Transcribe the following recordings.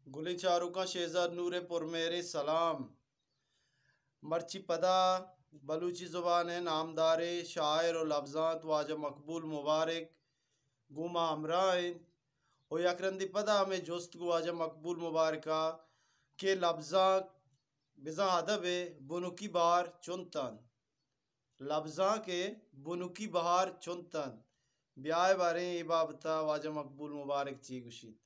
گلیں چاروکاں، شہزاد نور ءِ پرمہریں سلام۔ مرچی پدا بلوچی زبان ءِ نامداریں شاعر و لبزانت واجہ مقبول مبارک گوں ما ہمراہ انت و یک رندے پدا ہمے جست گوں واجہ مقبول مبارک ءَ کہ لبزانک بزاں ادب ءِ بنکی بہار چنت انت؟ لبزانک ءِ بنکی بہار چنت انت؟ بیائے باریں اے بابت ءَ واجہ مقبول مبارک چی گوشیت۔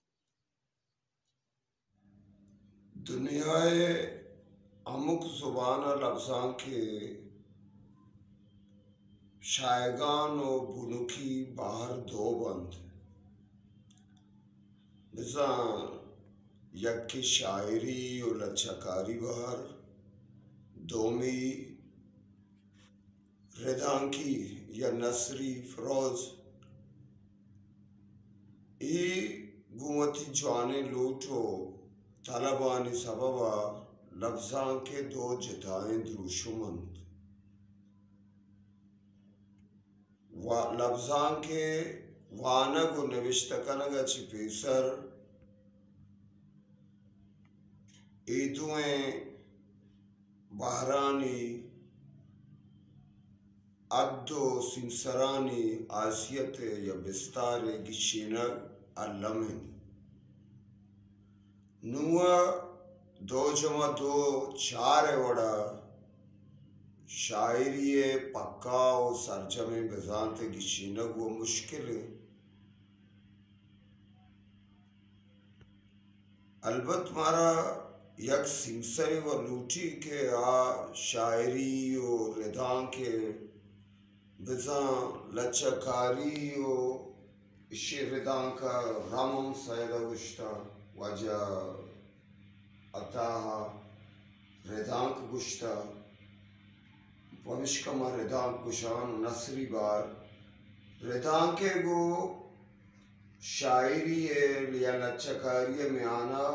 دنیا ءِ ہمک زبان ءِ لبزانک ءِ شاہگان و بنکی بہر دو بنت۔ بزاں یکے شاعری و لچہ کاری بہر، دومی ردانکی یا نثری پروز۔ اے گوں وتی جوانیں لوٹ و طلبانی سبب ءَ لبزانک ءِ دو جتائیں دروشم انت۔ وا-، لبزانک ءِ وانگ و نبشتہ کنگ ءَ چہ پیسر اے دوئیں بہرانی حد و سیمسرانی حیثیت ءِ یا بستار ءِ گچینگ الم انت۔ نوں ءَ دو جمع دو چار ءِ وڑ ءَ شاعری ءِ پکا و سرجمیں بزانت ءِ گچینگ و مشکل انت۔ البت مارا یک سیمسرے و لوٹی کہ آ شاعری و ردانک ءِ بزاں لچہ کاری و اشی ردانک ءَ رم ہم سید ءَ گوشتہ، واجہ عطا ءَ ردانک گوشتہ، پمشکا ما ردانک گوشان نثری بہر۔ ردانک ءِ گوں شاعری ءِ یا لچہ کاری ءِ میان ءَ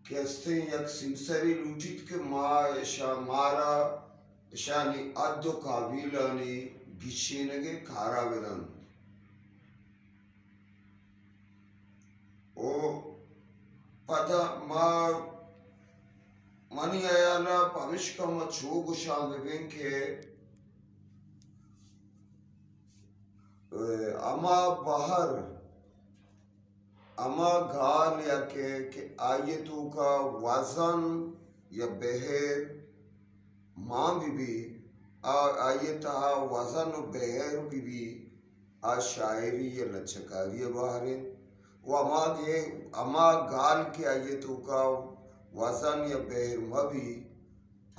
کہ استیں یک سیمسرے لوٹیت کہ ما اشاں، مارا اشانی حد و قابیلانی گچینگ ءِ کارا بدنت۔ و پدا ما، منی ہیال ءَ پمشکا ما چو گوشان ببیں کہ ہما بہر، ہما گال یا کہ، کہ آئی ءِ توکا وزن یا بہر مان بہ بی، آ، آئی ءِ تہا وزن و بہر بہ بی، آ شاعری یا لچہ کاری ءِ بہر انت۔ و ہما کہ، ہما گال کہ آئی ءِ توکا وزن یا بہر مہ بی،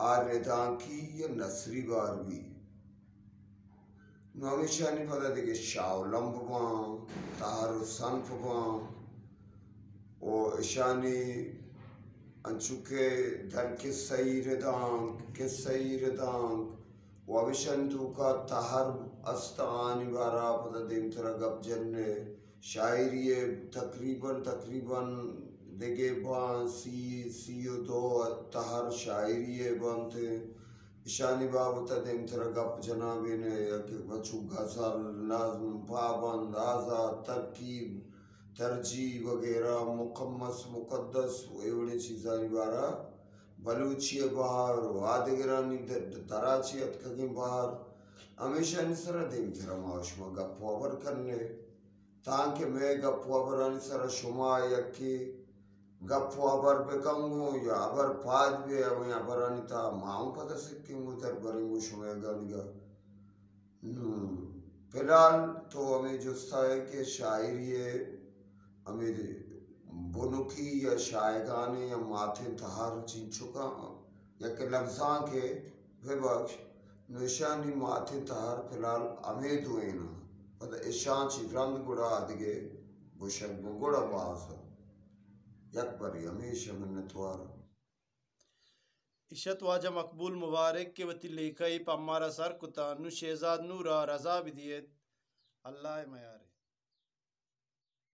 آ ردانکی یا نثری بہر بی۔ نوں ہمیشانی پدا دگہ شاہ و لمب باں، تہر و صنف باں، و اشانی انچو کہ در قصہی ردانک، قصہی ردانک، و ہمیشانی توکا تہر است، آنی بارا پدا دیمترا گپ جنیں۔ شاعری ءِ تقریباً، تقریباً دگہ باں سی، سی و دو تہر شاعری ءِ بنت۔ اشانی بابت ءَ دیمترا گپ جنابین ءَ یک بچو غزل، نظم، پابند، آزات، ترکیب، ترجیع وغیرہ، مقمص، مقدس و اے وڑیں چیزانی بارا بلوچی ءِ بہر و آدگرانی در-، درا چہ اتکگیں بہر، ہمیشانی سرا دیمترا ما و شما گپ و ہبر کنیں۔ تانکہ مئے گپ و ہبرانی سرا شما یکے گپ و ہبر بکن گوں یا ہبر پاد بہ، ہمے ہبرانی تہا ما ہم پدا سکیں گوں در بریں گوں شمئے گندگا۔ نوں، فی الحال تو ہمے جستا ئے کہ شاعری ءِ ہمے بنکی یا شاہگانیں یا ماتیں تہر چنچکاں، یا کہ لبزانک ءِ ببخش، نوں اشانی ماتیں تہر فی الحال ہمے دوئیناں، پدا اشاں چہ رند گڑا آدگہ گوشگ بوں، گڑا باز یک برے ہمیش منتوار۔ اشت واجہ مقبول مبارک کہ وتی لیکہ ءَ پہ مارا سر کتاں، نوں شہزاد نور ءَ رضا بدیت، اللہ ءِ میارے۔